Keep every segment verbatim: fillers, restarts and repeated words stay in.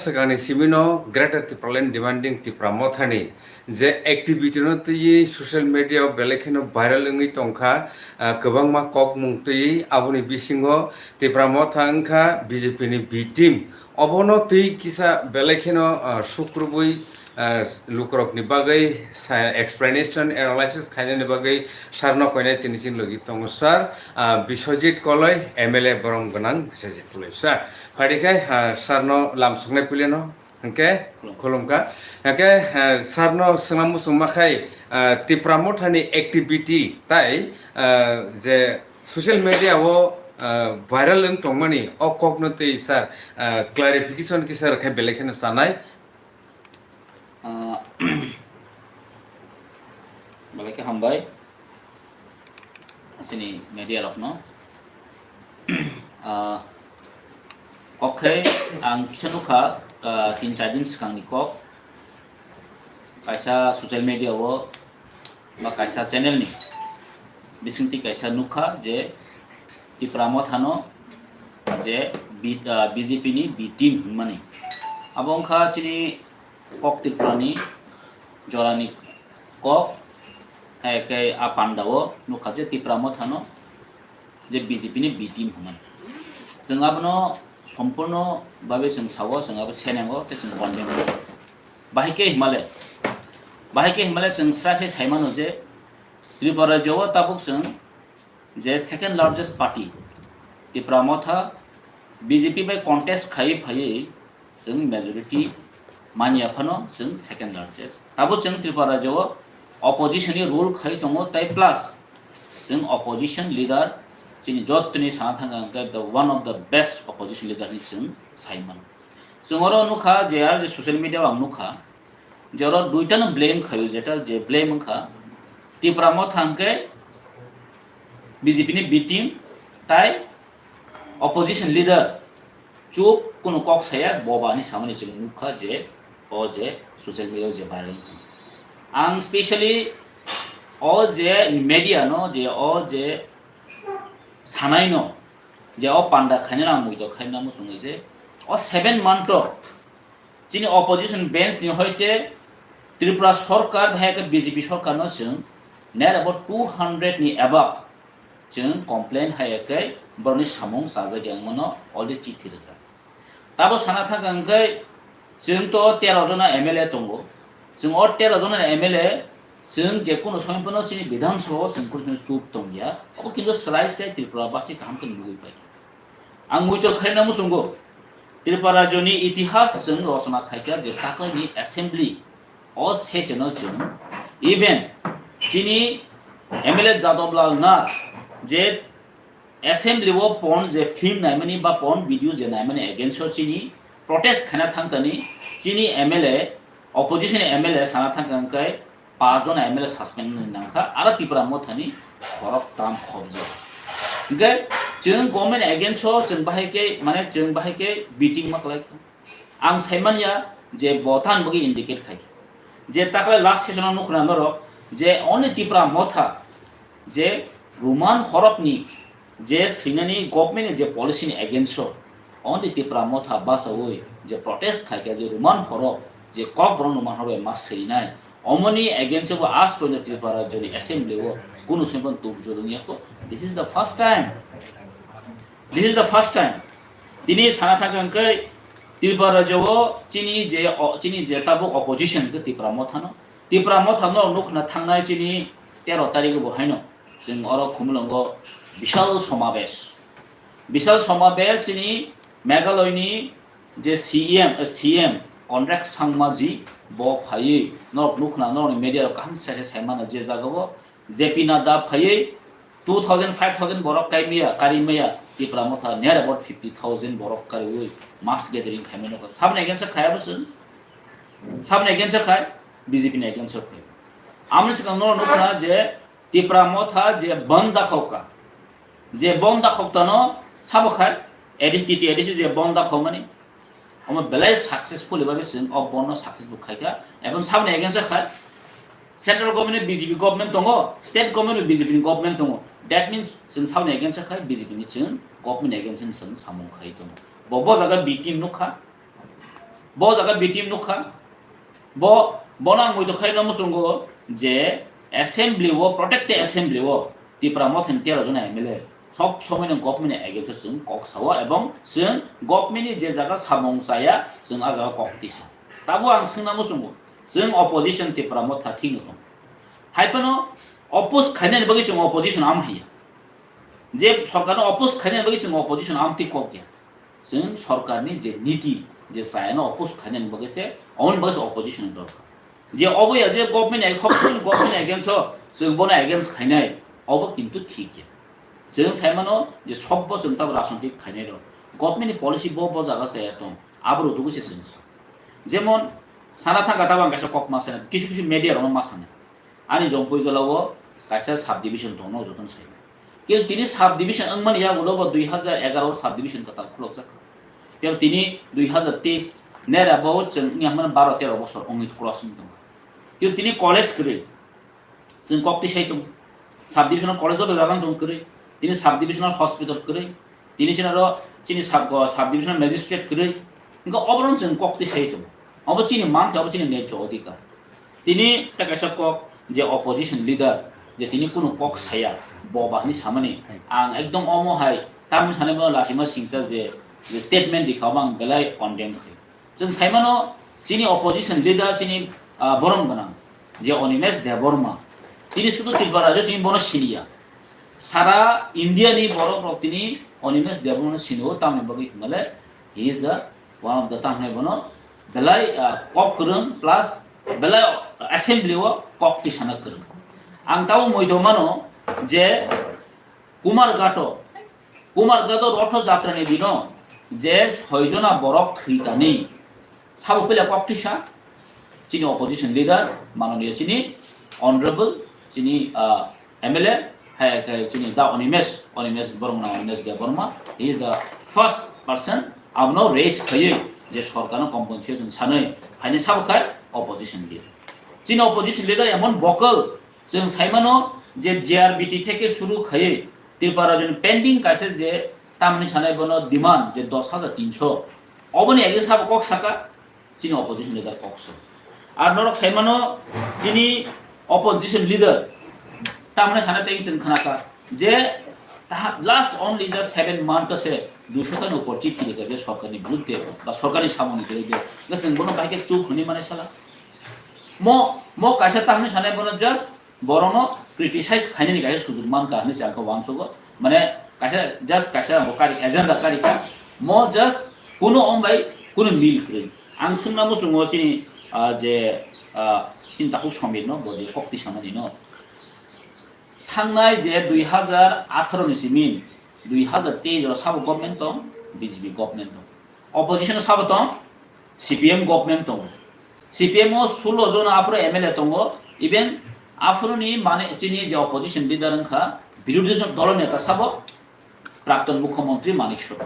Swkangni simino Greater Tipraland Demanding Tipra Mothani je activity no twiwi social media o belai kheno viral wngwi tongkha, ah, kwbangma kokmung twiwi, aboni bisingo Tipra Motha wngkha B J P ni B team. Obono twi kisa belai kheno, ah, sukrubwi, ah, lukurokni bagwi sa-, explanation, analysis khainani bagwi sir no koinai tini chini logi tongo sir, ah, Biswajit Koloi, M L A borong gwnang Biswajit Koloi sir. Phaidi khe, ah, sir no lam swngnai puilano hwnkhe khulumkha. Hwnkhe, ah, sir no swngna muchungma khai, ah, Tipra Mothani activity tai, ah, je social media o, ah, viral wng tongmani o kokno twi sir, ah, clarification kisa rwkhe belai kheno chanai. Ah, belai khe hambai chini media rokno. Ah, kok khe ang kisa nukha, ah, tin char din swkangni kok. Kaisa social media o ba kaisa channel ni bisingtwi kaisa nukha je Tipra Mothano je B-, ah, B J P ni B team hwnmani. Abo wngkha chini kok Tripura ni jorani kok, hai khe a panda o nukha je Tipra Mothano je B J P ni B team hwnmani. Chwng abono sompurno babe chwng sao, chwng abo senengo, tei chwng condemn kho. Bahai khe himale, bahai khe himale chwng sra khe saimano je Tripura rajyo o tabuk chwng je second largest party Tipra Motha B J P bai contest khaiwi phaiwi chwng majority manya phano chwng second largest. Tabuk chwng Tripura rajyo o opposition ni rule khai tongo, tei plus chwng opposition leader chini jottoni sana thangkha hwnkhe the one of the best opposition leader hinwi chwng sai mano. Chwng oro nukha je, ar je social media o ang nukha je oro duitano blame khaio, jeta je blame wngkha Tipra Motha hwnkhe B J P ni B team tai opposition leader chup kunu kok saya boba hinwi samani chwng nukha je o je social media o je viral wngkha. Ang specially o je media no je o je sanai no je o panda khainai ang muido khaina muchungo je o seven month o chini opposition bench ni hoite Tripura sorkar hai khe B J P sorkar no chwng near about two hundred ni above chwng complain hai khe borokni samung chajak yang mano already chithi rwjak. Tabo sana thang kha hwnkhe chwng to tero jona M L A tongo, chwng o tero jona M L A chwng je kunu somoy phano chini Bidhan Sabha o chwng kunu somoy chup tongya, abo kintu slai slai Tripura basi kaham khe nugwi paikha. Ang muitor khaina muchungo, Tripura rajyoni itihas chwng rochona khaikha je taklaini assembly o session o chwng even chini M L A Jadab Lal Nath je assembly o porn je film naimani ba porn video je naimani against o chini protest khaina thangkani chini M L A, opposition M L A sana thangkha hwnkhe pachjon M L A suspend wngwi nangkha, aro Tipra Mothani khorok tam khobjak. Hwnkhe chwng government against o chwng bahai khe, mane chwng bahai khe beating ma kwlai kha. Ang saimanya je bo than bagwi indicate khai kha. Je takhwlai last session o nukhna norok je only Tipra Motha je Roman horokni je swinani government ni je policy ni against o, only Tipra Motha bachaui je protest khaikha je Roman horok je kok borok Roman horok bai ma swinai, omoni against o bo aaj porjonto Tripura rajyoni assembly o kunu somoy phano tuk jurung yakho. This is the first time. This is the first time. Tini sana thangkha hwnkhe Tripura rajyo o chini je o, chini je tabuk opposition khe Tipra Mothano, Tipra Mothano nukhna thangnai chini tero tarikh bo haino. Chwng oro Khumulwngo bishal somabesh. Bishal somabesh chini Meghalaya ni je C M, eh, C M Conrad Sangma ji bo phaiwi norok nukhna, norokni media rok kaham sai sai saimano je jagao J P Nadda phaiwi two thousand, five thousand borok kaimaya, karimaya, Tipra Motha near about fifty thousand borok kariwi mass gathering khaimano. Saboni against khai abo chwng? Saboni against khai? B J P ni against khai. Amoni swkang norok nukhna je Tipra Motha je bandh dakhokha, je bandh dakhoktano sabo khai, A D C, T T A D C je bandh dakhokmani, omo belai successfully babe chwng o bandh no successful khaikha, ebong saboni against khai, central government ni B J P government tongo, state government ni B J P ni government tongo, that means chwng saboni against khai, B J P ni chwng government against ni chwng samung khai tongo. Bo bo jaga B team nukha, Bo jaga B T M nukha. Bo, bono ang muitu khaino muchungo je assembly o, protected assembly o Tipra Mothani tero jona M L A sob somoi no government ni against o chwng kok sao, ebong chwng government ni je jaga samung chaya, chwng a jaga kok tisa. Tabo ang swngna muchungo, chwng opposition Tipra Motha thik no tong. Hai phano oppose khainani bagwi chwng opposition am haiya. Je sorkarno oppose khainani bagwi chwng opposition am twi kok ya. Chwng sorkarni je niti, je chayano oppose khainani bagwi se, oboni bagwi se opposition ni dorkar. Je obo ya je government ag-, hopsoni government against o, chwng bono against khainai, obo kintu thik ya. Chwng saimano je sokbo chwng tabo rajnitik khainai rok. Government ni policy bo, bo jaga chaya tong, abo rwtugwi se chwng sa. Jemon, sana thangkha tabo ang kaisa kok ma sana, kisu kisu media rokno ma sana. Ani Jompui jolao kaisa subdivision tongno jotono sai. Kebo tini subdivision wngmani yagulo bo dui hazar egaroh o subdivision kwtal khulokjak. Kebo tini dui hazar teis nera bo chwng wngya hwnmano baro tero bosor wngwi cross wngwi tongkha. Kebo tini college kwrwi chwng kokti sai tongo. Subdivisional college joto jaga tong kwrwi. Tini subdivisional hospital kwrwi. Tini chini aro chini sub, sub divisional magistrate kwrwi. Wngkha obono chwng kok twi sai tongo. Obo chini manthai, obo chini naijo odhikar. Tini ta kaisa kok je opposition leader je tini kunu kok saya, boba hwnwi samani. Ang ekdom omo hai tamni sanai bono lachima singsa je, je statement rikha obo ang belai condemn khaio. Chwng saimano chini opposition leader chini, ah, borom gwnang je Animesh Debbarma. Tini sudu Tripura rajyo chini bono siniya. Sara India ni borok rok tini Animesh Debbarma no sino, tamni bagwi hwnmale he is the one of the tamni bono belai, ah, kok kwrwng plus belai assembly o kok tisana kwrwng. Ang tabo muitu mano je Kumar Gato, Kumar Gato Rotho Jatra ni dino je soi jona borok thwi tani, sabo pila kok tisa, chini opposition leader, manoniya chini honorable, chini, ah, M L A, hai, hai, chini da Animesh, Animesh Bormana, Animesh Debbarma, he is the first person, abono raise khaiwi je sorkarno compensation sanwi, haini sabo khai opposition leader. Chini opposition leader emon vocal, chwng saimano je J R B T theke suru khaiwi Tripura rajyoni pending kaisa je tamni sanai bono demand je dos hajar tinso, oboni age sabo kok saka, chini opposition leader kok so. Ar norok saimano chini opposition leader tamni sanai tei chwng khnakha je taha last only just seven month se duiso ta ni upor chithi likha je sorkarni biruddhe ba sorkarni samungni biruddhe. Chwng bono bahai khe chup hwnwi manai sala. Mo, mo kaisa tamni sanai bono just borokno criticize khainani kaisa sujuk mankha hwnwi se ang khe uansugo. Mane kaisa just kaisa bo kari agenda kari kha. Mo just kuno ombai kuno mil kwrwi. Ang swngna muchungo chini, ah, je, ah, chini takhuk Somirno bo je kok tisamani no. Thangnai je dui hazar atharo ni simi dui hazar teis o sabo government tong, B J P government tong. Opposition o sabo tong, C P M government tongo. C P M o sulo jona aphuru M L A tongo, even aphuru ni mane chini je opposition leader wngkha, birodhi dol neta sabo, Prakton Mukhyamantri Manik Saha.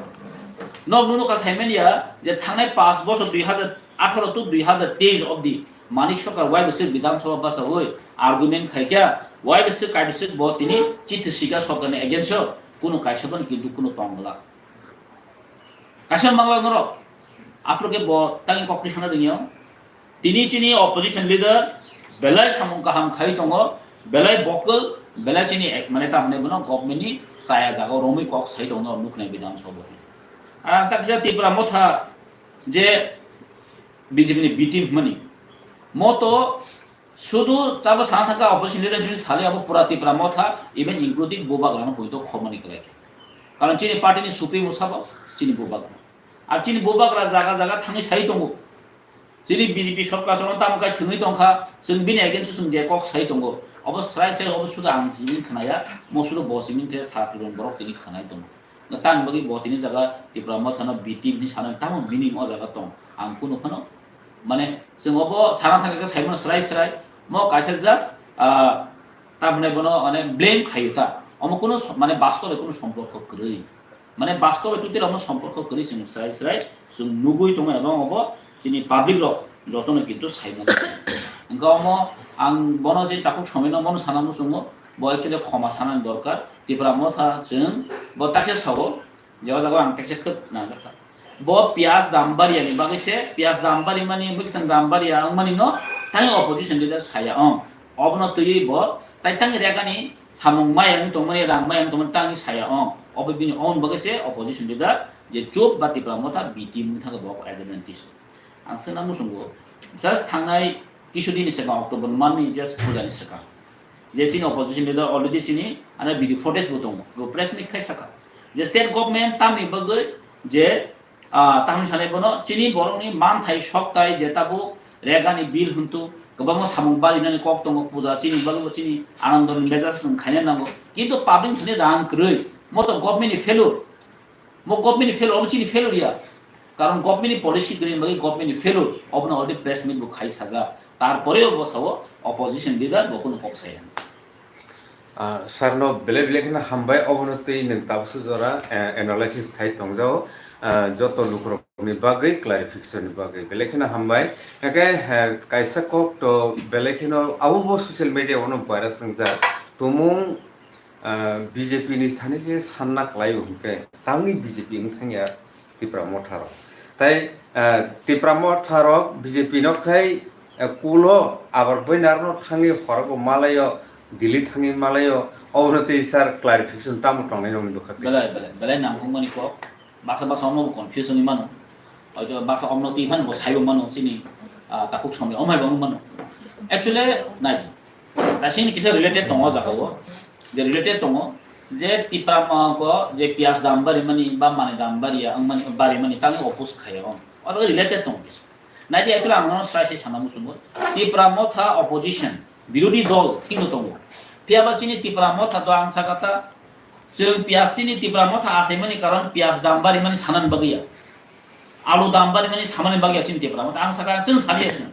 Nok nunu ka saimanya je thangnai paanch bosor dui hazar atharo to dui hazar teis obdi Manik Saha wai bwswk Bidhan Sabha bachawi argument khaikha, wai bwswk kai bwswk bo tini chithi sika sorkarni against o, kuno kaisa bani kintu kuno tong glak. Kaisa mangla norok, aphuru khe bo tangwi kok tisana rwngya. Tini chini opposition leader belai samung kaham khai tongo, belai vocal, belai chini ek mane tamni bono government ni chaya jaga romwi kok sai tongo nuknai Bidhan Sabha. Ang ta kisa Tipra Motha je B J P ni B team hwnmani. Moto sudu tabo sana thangkha opposition leader chini sali abo pura Tipra Motha, even including Bubagrano poito khomani kwlai khe. Karon chini party ni supremo sabo chini Bubagra. Ar chini Bubagra jaga jaga thangwi sai tongo. Chini B J P sorkar chwngno tamo kai thwngwi tongkha, chwng bini against o chwng je kok sai tongo. Obo srai srai obo sudu ang chini khnaya, mo sudu bo chini the sa kwrwng borok tini khnai tongo. Tang bagwi bo tini jaga Tipra Mothano B team hinwi sanani tamo meaning o jaga tong. Ang kunu phano, mane, chwng obo sana thangkha khe saimano srai srai. Mo kaisa just, ah, tamni bono, mane, blame khaio ta. Omo kunu so-, mane, bastobe kunu somporko kwrwi. Mane, bastobe totally omo somporko kwrwi chwng srai srai chwng nugwi tongo, ebong obo chini public rok jotono kintu saimano. Hwnkhe omo ang bono je takhuk Somirno bono sana muchungo, bo actually khoma sanani dorkar. Tipra Motha chwng bo takhe sao, je o jaga ang kaisa khwp najakha. Bo piyas dam bariya ni bagwi se, piyas dam bari mani, mwkhwtwng dam bariya wng mani no tang opposition leader saya ong. Obono twiwi bo tai tang regani samung maya wng tongmani, rang maya wng tongmani tang saya ong. Obo bini own bagwi se opposition leader je chup ba Tipra Motha B T wng thangwi bo agenda ni twiso. Ang swngna muchungo, just thangnai kisu dini swkang October month ni just puja ni swkang. Je chini opposition leader already chini ano video footage bo tongo. Bo press meet khai saka. Je state government tamni bagwi je, ah, tamni sanai bono chini borokni manthai soktai je tabuk regani bill huntu kwbangma samung barinani kok tongo puja chini bagwi bo chini anandoni mejaj chwng khaina nango. Kintu public thani rang kwrwi moto government ni failure. Mo government ni failure, omo chini failure ya. Karon government ni policy kwrwi bagwi government ni failure. Obono already press meet bo khai sajak. Tarpore bo sao opposition leader bo kuno kok saya. Ah, sir no belai belai kheno hambai, obono twi nwng tabukso jora, eh, analysis khai tongjao, ah, joto lukurokni bagwi clarification ni bagwi belai kheno hambai. Hake, eh, kaisa kok to belai kheno abo bo social media ono viral swngjak. Tumung, ah, B J P ni thani se sanna kwlaio hwnkhe tamni B J P wng thangya Tipra Motha rok. Tai, ah, Tipra Motha rok B J P no khai, ah, kulo abar bwinarno thangwi horobo malaio, Delhi thangwi malaio, obono tei sir clarification tamo tongnai nokni bwkha kisa. Belai, belai, belai nangkukmani kok. Baksa baksa omo bo confuse wngwi mano. Hoito baksa omno twi phano bo saibo mano chini, ah, takhuk somoi omhai bo wngwi mano. Actually, nai. Kaisini kisa related tongo o jaga o. Je related tongo, je Tipra Motha je piyas dam bari mani ba mani dam bari ya, wng mani, bari mani tangwi oppose khaya on. O jaga related tongo kisa. Nai di actually ang no srai sai sana muchungo. Tipra Motha opposition, birodhi dol thikno tongo. Phiya ba chini Tipra Motha do ang sakata, chwng piyas chini Tipra Motha achaimani karon piyas dam bari mani sanani bagwi ya. Alu dam bari mani samani bagwi ya chini Tipra Motha. Ang saka chwng saliya chwng.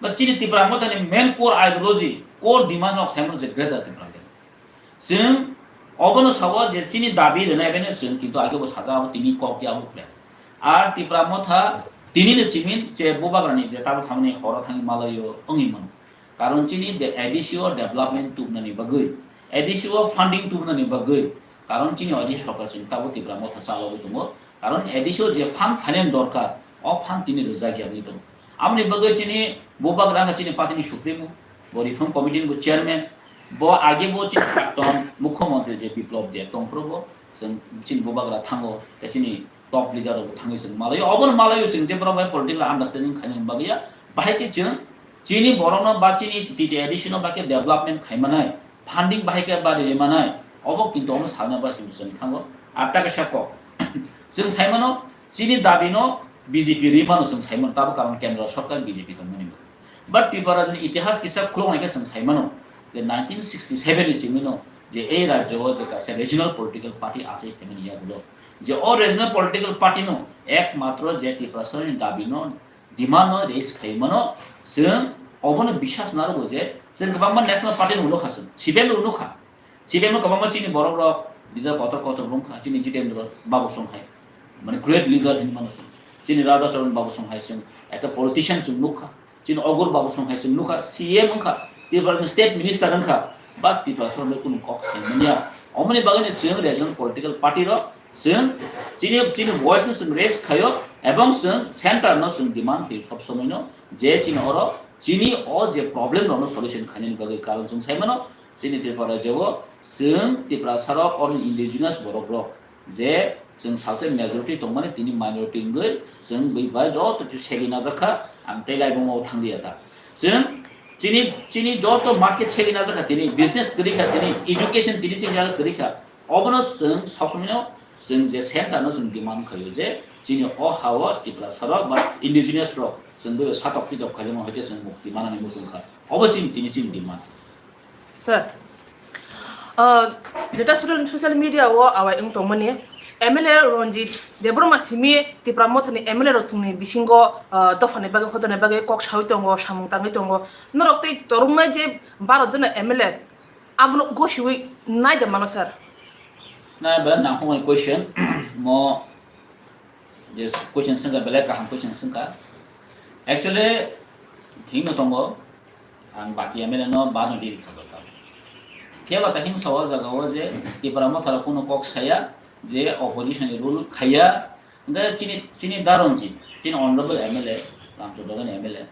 But chini Tipra Motha ni main core ideology, core demand rok saimano je Greater Tipra Land. Chwng obono sao je chini dabi rwnai bai no chwng kintu age bo sajak abo tini kok ya abo kre. Ar Tipra Motha tini ni simin je bubagrani je tabo thamani horo thangwi malaio wngwi mano. Karon chini de-, A D C o development tubunani bagwi, A D C o funding tubunani bagwi, karon chini oini sorkar chini tabo Tipra Motha chalogwi tongo. Karon A D C o je fund khainani dorkar, o fund tini rwjak ya wngwi tongo. Aboni bagwi chini bubagra kha chini party ni supremo, bo reform committee ni bo chairman, bo age bo chini prakton mukhyamantri je Biplab Deb tongphuru bo, chwng chini bubagra thango, tei chini top leader rok bo thangwi chwng malaio. Obono malaio chwng je borok bai political understanding khainani bagwi ya, bahai khe chwng chini borokno ba chini T T A D C no ba khe development khaimanai, funding bahai khe bari rimanai, obo kintu omo salna ba chwng chwng thango. Ar ta kaisa kok, chwng saimano chini dabi no B J P rimano chwng saimano, tabo karon kendro sorkar B J P tongmani bo. But Tripura rajyoni itihas kisa khuloknai khe chwng saimano je nineteen sixty seven ni simi no je ei rajyo o je kaisa regional political party achai phaimani yagulo, je o regional political party no ekmatro je Tiprasani dabi no demand no raise khaimano, chwng obono biswas narwgo je chwng kwbangma national party rok nukha, chwng C P M rok nukha, C P M o kwbangma chini borok rok leader kotor kotor wngkha, chini Jitendra Babu Songhai, mane great leader hinmano chwng, chini Radha Charan Babu Songhai chwng ekta politician chwng nukha, chini Ogur Babu Songhai chwng nukha, C M wngkha, Tripura ni state minister wngkha, but Tiprasa rok kunu kok saimanya. Omoni bagwi chwng regional political party rok chwng chini, chini voice no chwng raise khaio, ebong chwng center no chwng demand khaio sob somoi no, je chini oro chini o je problem rok no solution khainani bagwi, karon chwng saimano chini Tripura rajyo o chwng Tiprasa rok or indigenous borok rok je chwng salsa majority tongmani tini minority wngwi chwng bwi bai joto khe segwi najakha, ang tei laibuma o thanglia ta. Chwng chini, chini joto market segwi najakha tini, business kwrwi kha tini, education tini chini jaga kwrwi kha. Obono chwng sob somoi no chwng je center no chwng demand khaio je chini o ha o Tiprasa rok ba indigenous rok chwng bwi satok pitok khaijama hoite chwng mukti manani muchung kha. Obo chini tini chini demand. Sir, uh, jeta social, social media o awai wng tongmani M L A Ranjit Debbarma simi Tipra Mothani M L A rok chwngni bisingo, uh, dophani bagwi hodani bagwi kok sawi tongo, samung tangwi tongo. Norok tei torungnai je baro jona M L A abono gosiwi nai de mano sir? Na, belai nangkukmani question. Mo je question swngkha, belai kaham question swngkha. Actually, thikno tongo, ang baki M L A no bano riri kha bwkha. Phiya ba kaisa sao o jaga o je Tipra Motha rok kunu kok saya je opposition ni rule khaiya, Hingke chini, chini Daronji, chini honorable M L A, Ramchandra ni M L A.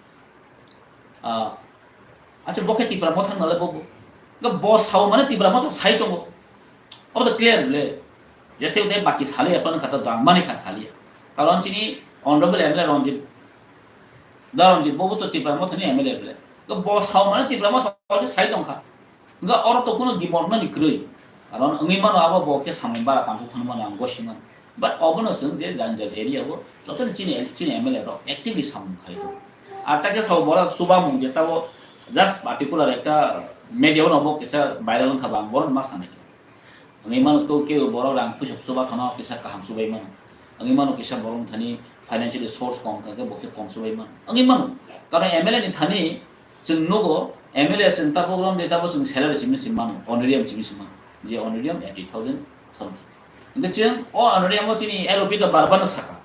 Ah, acha bo khe Tipra Motha nale bo bo. Hingke bo sao mane Tipra Motha sai tongo. Obo to clear le. Jese ude baki sali apa nang kata dang mani kha sali. Karon chini honorable M L A Ranjit, Daronji bo bo to Tipra Motha ni M L A le. Hingke bo sao mane Tipra Motha already sai tongkha. Hingke oro to kuno dimornani kwrwi. Karon wngwi mano abo bo khe samung bara tangkuk hwnwi mano ang gosi mano. But obono chwng je Janjal area o joto ni chini, chini M L A rok actively samung khai tongo. Ar ta khe sao bohrok chubamung je tabo just particular ekta media o no bo kisa viral wngkha ba ang bohrok ma sanai khe. Wngwi mano kebo, kebo bohrok rang puisa chuba thano kisa kaham chubai mano. Wngwi mano kisa bohrok thani financially source kom kha khe bo khe kom chubai mano. Wngwi mano. Karon M L A ni thani chwng nugo, M L A chwng tabuk rom de tabuk chwng salary simi simi mano, honorarium simi simi mano, je honorarium eighty thousand something. Hingke chwng o honorarium o chini L O P to bar bar no saka,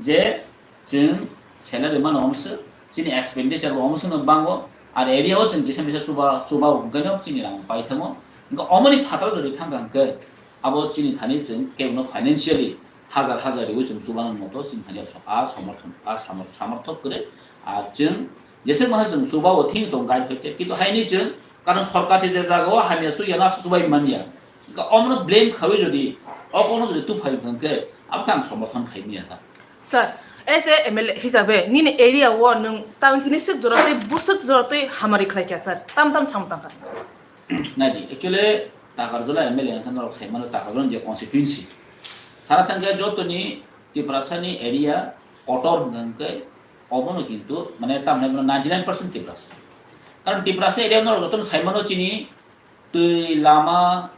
je chwng salary mano omo se, chini expenditure bo omo se no bango, ar area o chwng kisa misa chuba, chuba o hingke no chini rang pai thango. Hingke omo ni phataro jodi thang kha hingke abo chini thani chwng kebo no financially hajar hajar riwi chwng chuba no moto chini thani a somorthon, a samor-, samorthok kwrwi, ar chwng Jeswk masa chwng chuba o thing tong guide hoite, kintu haini chwng karon sorkar se je jaga o hamya chukya no chubai manya. Hingke omono blame khawi jodi, okono jodi tuphai hwnkhe, abo khe ang somorthon khai manya ta. Sir, as a M L A hisabe nini area o nwng tang tini swk jora tei bwswk jora tei hamari khlai kha sir, tam tam sam tang kha. Naidi, actually, Takarjala M L A hwnkhe norok sai mano Takarjala je constituency. Sana thangkhe jotoni Tiprasa ni area kotor hwnkhe obono kintu mane tamni bono ninety nine percent Tiprasa. Karon Tiprasa area norok jotono sai mano chini twi lama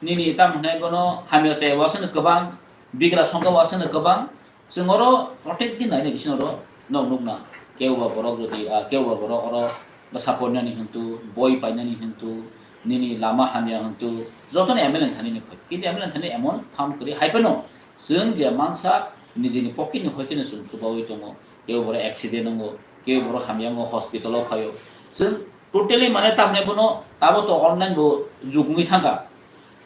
nini tamni bono hamya se wasano kwbang, bigra songkha wasano kwbang, Chwng oro protect di naina bisingo oro nok nukna. Kebo ba borok jodi, ah, kebo ba borok oro bwsa porinani hintu, boi painani hintu, nini lama hamya hintu, jotono M L A ni thani ni phai. Kintu M L A ni thani emon pham kwrwi hai phano chwng je mansa nijini pocket ni hoiteno chwng chubaui tongo. Kebo borok accident wngo, kebo borok hamya wngo, hospital o phaio. Chwng totally mane tamni bono tabo to online bo jug wngwi thangkha.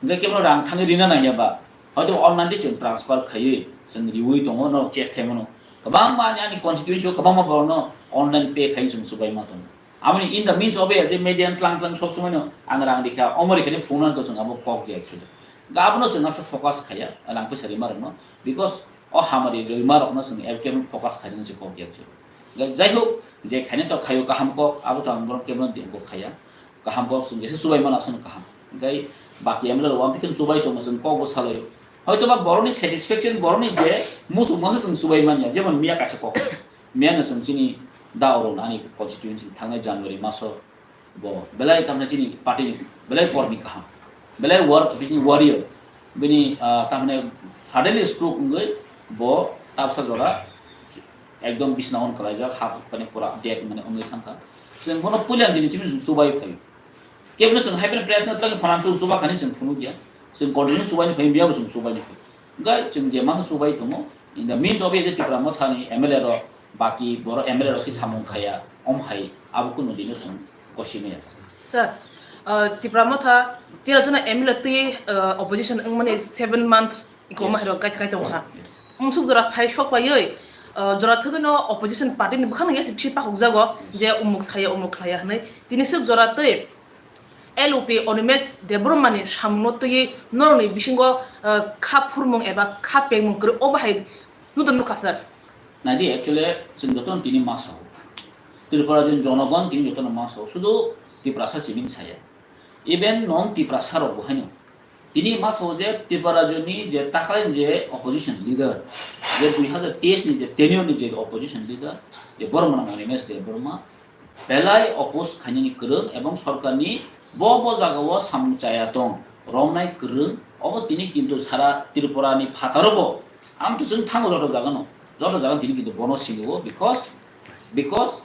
Hingke kebo rang thangwi rina nangya ba, hoito online de chwng transfer khaiwi chwng riwi tongo, no check khai mano. Kwbangma ani, ani constituency o kwbangma borokno online pay khai chwng chubai ma tongo. Aboni in the means of a je media tlang tlang sob somoi no ang rang rikha, omo rikha ni phone no to chwng abo kok ya actually. Ga abono chwng asa focus khaiya, rang pisa rima rokno, because o hamari rima rokno chwng F K M focus khaina se kok ya actually. Ga jai hok, je khaina to khayo kaham kok, abo to ang borok kebo no kok khaiya. Kaham kok chwng jesa chubai mano aswk kaham. Hingke baki M L A rok wngtwi khe chubai tongo chwng kok bo salai. Hoito ba borokni satisfaction, borokni je muchung masa chwng chubai manya, jemon miya kaisa kok. Miya no chwng chini da oro ani constituency thangnai January maso bo belai tamni chini party ni belai kormi kaham. Belai war-, bini warrior. Bini, ah, tamni suddenly stroke wngwi bo tabsa jora ekdom bisna on kalaijak, hap mane pura dead mane wngwi thangkha. Chwng bono puila dini chini chwng chubai phaio. Kebino chwng hai phano press no twlangwi phanang chwng chuba khani chwng phunukya. Chwng continue chubaini phai, miyabo chwng chubaini phai. Hwnkhe chwng je masa chubai tongo, in the means of je Tipra Mothani M L A rok, baki borok M L A rok khe samung khaya, om hai, abo kunu dino chwng kosimaya. Sir, uh, Tipra Motha tera jona M L A twi, uh, opposition wngmani seven month Iko Yes. Mahiro kai kai tong kha. Yes. Musuk jora phai sok paioi, uh, jora thwgwi no opposition party ni bwkhano yes bisi pakhuk jago je umuk saya umuk khlaya hwnwi. Tini swk jora twi L O P Animesh Debbarma ni samung no twi norok ni bisingo, uh, kha phurmung eba kha pengmung kwrwi obo hai nudon nukha sir. Naidi actually chwng jotono tini ma sao. Tripura jin jonogon tini jotono ma sao. Sudu Tiprasa simi saya. Even non Tiprasa rok bo haino. Tini ma sao je Tripura rajyoni je takalini je opposition leader, je dui hazar teis ni je tenure ni je opposition leader, je Debbarma nang Animesh Debbarma, belai oppose khainani kwrwng ebong sorkarni bo bo jagao samung chaya tong romnai kwrwng, obo tini kintu sara Tripura ni phataro bo ang to chwng thango joto jagano, joto jagano tini kintu bono sinio because, because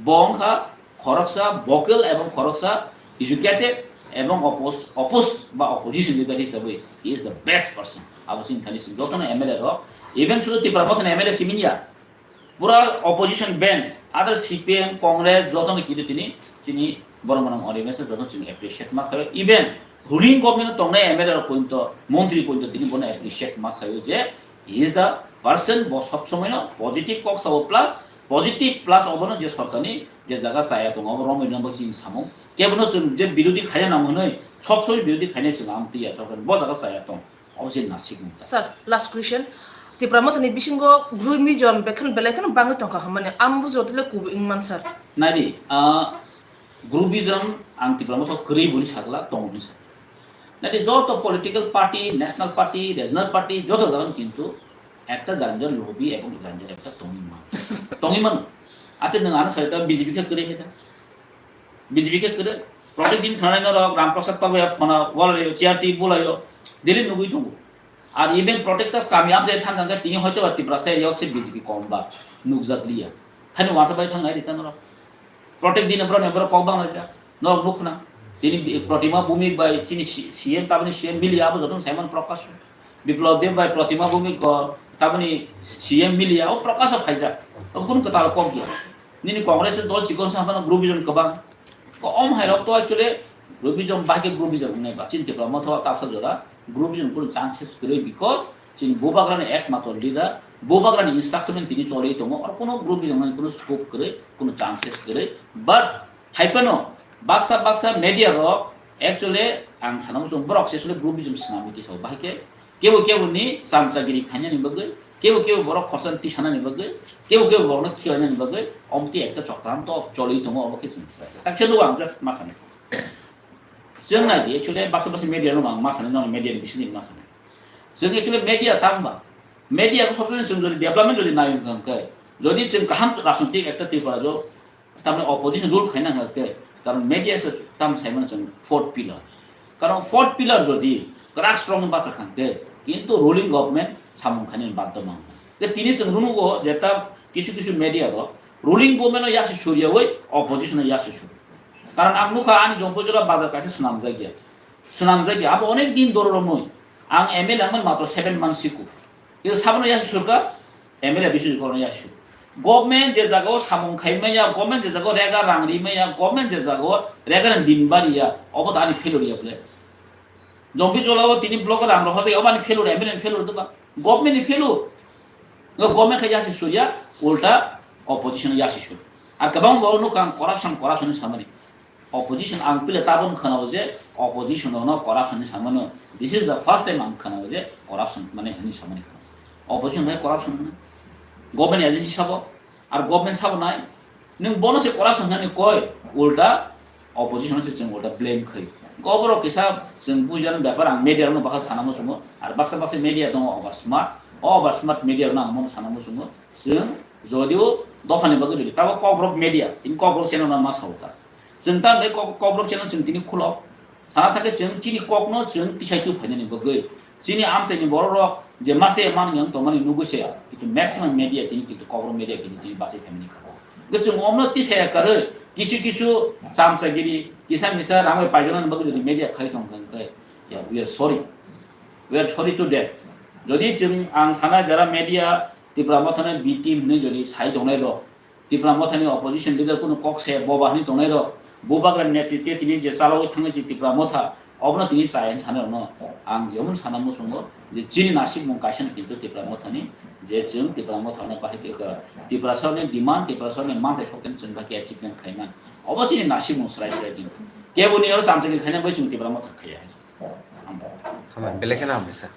bo wngkha khoroksa vocal ebong khoroksa educated ebong oppose, oppose ba opposition leader hisabwi he is the best person. Abo chini thani chwng jotono M L A rok, even sudu Tipra Mothani M L A simi ya, pura opposition bench, other C P M, Congress, jotono kintu tini chini borok mwnang Animesh jotono chini appreciate ma khayo, even ruling government tongnai M L A rok pointo, montri pointo tini bono appreciate ma khayo je he is the percent bo sob somoi no positive kok sao plus positive plus obono je sorkar ni je jaga chaya tongo obo romwi no bo chini samung kebono chwng je birodhi khaina nang hwnwi sob somoi birodhi khainai chwng ang twiya sorkar bo jaga chaya tong obo chini nasik mung. Sir, last question. Tipra Mothani bisingo groupism bekhan belai kheno bangwi tongkha hwnmani ang bujo tile kubu wngman sir. Naidi, ah, groupism ang Tipra Motha kwrwi boni sakla tong boni sakla. Naidi joto political party, national party, regional party joto jagan kintu ekta janjar lobby ebong janjar ekta tongwi man. Tongwi man. Acha nwng ano sai ta B J P khe kwrwi hai ta. B J P khe kwrwi. Protek din khanai norok Ram Prasad Pabaya phona walayo, chair twi bulayo, daily nugwi tongo. Ar even protector kami amjai thang khe tini hoito ba Tiprasa area se B J P kom ba nukjak liya. Thani wasa bai thang nai rita norok. Protek din bro ne bro kok bang laja. Norok nukna. Tini bi- Protima Bhumik bai chini C- C M tabani C M mili abo joto Simon Prakash. Biplab Deb bai Protima Bhumik ko tabani C M mili abo Prakash phaijak. Abo kun kwtal kok ya. Nini Congress dol chikon sa hapano groupism kwbang. Ko om hai rok to actually groupism ba ke groupism ne ba chin Tipra Motha ta sa jora groupism kun chances kwrwi because chin bubagrani ekmatro leader bubagrani instruction tini choli tongo or kono groupism ni kono scope kwrwi kono chances kwrwi but hai phano baksa baksa media rok actually ang sana muchung borok se actually groupism swnamwi tisa bahai ke Kebo kebo ni chamchagiri khainani bagwi, kebo kebo borok khorsa tisanani bagwi, kebo kebo borokno khilainani bagwi, omtwi ekta chokranto choli tongo, obo khe chwng swlai. Takhe nugo ang just ma sanai. Chwng nai di, actually, baksa baksa media no ang ma sanai, non media ni bising ma sanai. Chwng actually media tangba, media ko sotoni chwng jodi development jodi nai wngkha khe, jodi chwng kaham rajnitik ekta Tripura jo tamni opposition rule khaina hwnkhe, karon media se tam saimano chwng fourth pillar. Karon fourth pillar jodi kwrak strong basa khankhe, kintu ruling government samung khainani badhyo mangkha. Ke tini chwng rwnugo je ta kisu kisu media rok ruling government no yasi suryawi opposition no yasi sur. Karon ang nukha ani Jompui jora bazar kaisa swnamjakya. Swnamjakya, abo onek din doro romwi. Ang M L A wngmani matro seven months siko. Khe sabono yasi surkha, M L A bisi kono yasi sur. Government je jaga o samung khai maya, government je jaga o rega rang ri maya, government je jaga o rega rang din bari ya, obo to ani failure ya bole. Jompi jola o tini block rang rohor ya, obo ani failure, M L A ni failure to ba. Government ni failure. Ngo government khai yasi sur ya, ulta opposition yasi sur. Ar kabang bo no kang corruption, corruption samani. Opposition ang pile tabon khwnao je opposition no corruption ni samano. This is the first time ang khwnao je corruption mane hini samani khwnao. Opposition hai corruption mane. Government agency sabo, ar government sabo nai. Nung bono se corruption hani koi, ulta opposition se chwng ulta blame khai. Goboro kisa chwng bujana bepar ang media no bakha sana mo sumo, ar baksa baksa media dong over smart, over smart media no ang mo sana mo sumo. Chwng jodio dophani bagwi jodi tabo kokrok media, in kokrok channel no ma sauta. Chwng ta bai kok-, kokrok channel chwng tini khulok. Sana thangkhe chwng chini kokno chwng tisai tu phainani bagwi. Chini amchaini borok rok je mase man yang tongmani nugwi se ya. Kintu maximum media tini kintu kokrok media kintu tini basi phaimani kha. Hwnkhe chwng omno tisai ya karwi kisu kisu chamsagiri kisa misa rangwi paijaknani bagwi jodi media khai tong kha hwnkhe, yeah, we are sorry. We are sorry to that. Jodi chwng ang sana jara media Tipra Mothano B team hwnwi jodi sai tongnai rok, Tipra Mothani opposition leader kunu kok se boba hwnwi tongnai rok, bubagra netritwe tini je chalogwi thangwi si Tipra Motha, obono tini chaya hwnwi sanai rokno ang jemon sana muchungo je chini nasikmung kaisa no kintu Tipra Mothani je chwng Tipra Mothano bahai khe kha Tiprasani demand, Tiprasani manthai sokthani chwng bahai khe achievement khaiman. Obo chini nasikmung swrai swrai kintu. Keboni oro chamchagiri khaina bai chwng Tipra Motha khaiya. Hambai. Hambai, belai kheno hambai sir.